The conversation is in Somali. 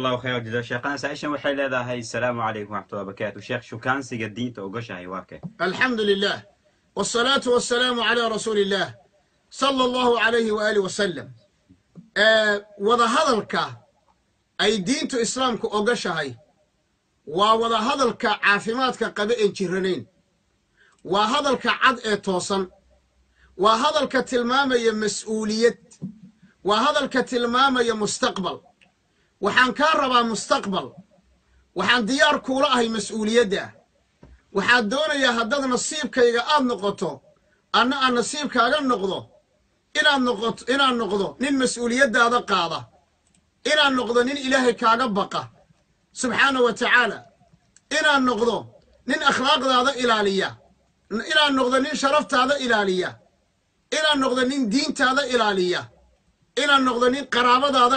Allahu khayr jazaa. Sheekhana, saa-ishan waxay leedahay: "Asalaamu calaykum waraxmatullahi wabarakaatu sheekh, shukaansiga diinta ogoshahay waa kee?" Alxamdu lilah wsalaatu wasalaamu calaa rasuuli illah sala allahu alayhi waaalih wasalam. Wadahadalka ay diintu islaamku ogoshahay waa wadahadalka caafimaadka qabe een jiranayn, waa hadalka cad ee toosan, waa hadalka tilmaamaya mas'uuliyad, waa hadalka tilmaamaya mustaqbal. Waxaan kaa rabaa mustaqbal, waxaan diyaar kuula ahay mas'uuliyadda, waxaad doonayaa haddaad nasiibkayga aad noqoto, anna aan nasiibkaaga noqdo, inaad noqoto, inaan noqdo nin mas'uuliyaddaada qaada, inaan noqdo nin Ilaahay kaaga baqa subxaana wa tacaala, inaan noqdo nin akhlaaqdaada ilaaliya, inaan noqdo nin sharaftaada ilaaliya, inaan noqdo nin diintaada ilaaliya, inaan noqdo nin qaraabadaada